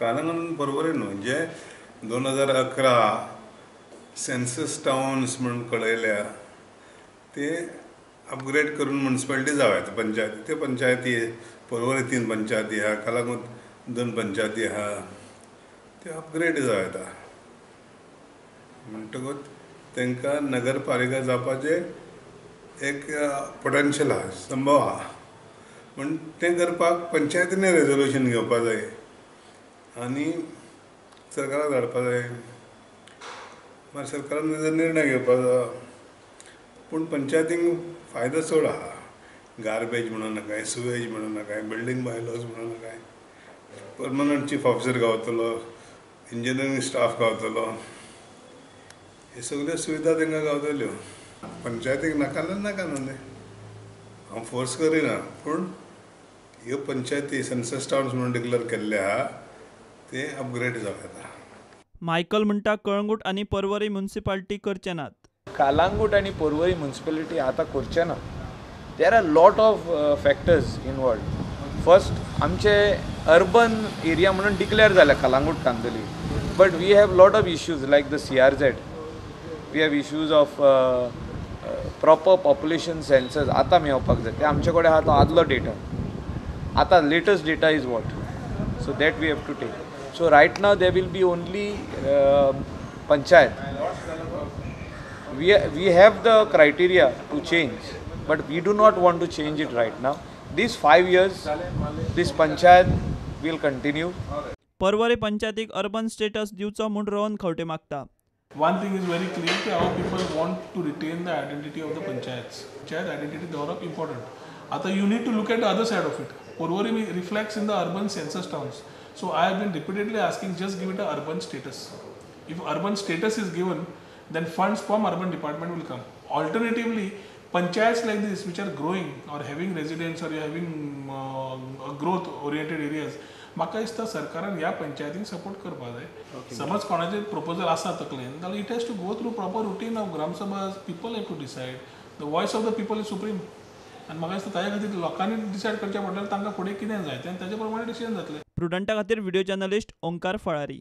कालंगूट पर्वरी न्हू, जे 2011 census towns म्हणून कळयल्या ते अपग्रेड करून म्युनिसिपालिटी जावं येता. पंचायती त्यो पंचायती पर्वरी 3 पंचायती आहा, कालंगूट 2 पंचायती आहा, त्यो अपग्रेड जावं येता. म्हणटकूच तांकां नगरपालिका जावपाचें एक पोटेन्शियल आहा, संभव आहा. पूण तें करपाक पंचायतीन रेजोल्युशन घेवपा जाय आनी सरकाराक धाडपा जाय. मागीर सरकारान ताजो निर्णय घेवपा जाय. पूण पंचायतींक फायदो चड आहा. गार्बेज म्हणूं नाकाय, सुवेज म्हणूं नाकाय, बिल्डींग बायलॉज म्हणूं नाकाय, परमनंट चीफ ऑफिसर गावतलो, इंजिनियरींग स्टाफ गावतलो, हे सगल्यो सुविधा तांकां गावतल्यो. पंचायतीक नाका जाल्यार नाका न्हू, हांव फोर्स करिना. पूण ह्यो पंचायती सेन्सस टावन्स म्हणून डिक्लेअर केल्ले आहा ते अपग्रेड जावं येता. मायकल म्हणटा कळंगूट आनी पर्वरी म्युनिसिपालिटी करचे नात. कालांगूट आनी पर्वरी म्युनिसिपालिटी आतां करचे ना. There are lot of factors involved. First, आमचे अर्बन एरिया म्हणून डिक्लेअर जाल्या Calangute Candolim, but we have lot of issues like the CRZ. We have issues of proper population census आतां मेळपाक जाय. ते आमचे कडेन आहा तो आदलो डेटा, आतां latest data is what, so that we have to take. So right now there will be only panchayat. We have the criteria to change, but we do not want to change it right now. These 5 years, this panchayat will continue. Porvorim पंचायतीक urban status दिवचो म्हूण रोहन खंवटे मागता. One thing is very clear that our people want to retain the identity of the panchayats. Panchayat identity develop important. आता you need to look at the other side of it. Porvorim reflects in the urban census towns. So I have been repeatedly asking, just give it a urban status. If urban status is given, then funds from urban department will come. Alternatively, panchayats like this which are growing or having residents or having growth oriented areas, म्हाका दिसता सरकारान ह्या पंचायतींक support करपाक जाय. समज कोणाचें proposal आसा तकलेन जाल्यार it has to go through proper routine of gram sabha. People have to decide. The voice of the people is supreme. आनी म्हाका दिसता ताज्या खातीर लोकांनी डिसायड करचें पडटलें तांकां फुडें कितें जाय तें, ताजे प्रमाणे डिसिजन जातलें. प्रुडंटा खातीर व्हिडियो जर्नलिस्ट ओंकार फळारी.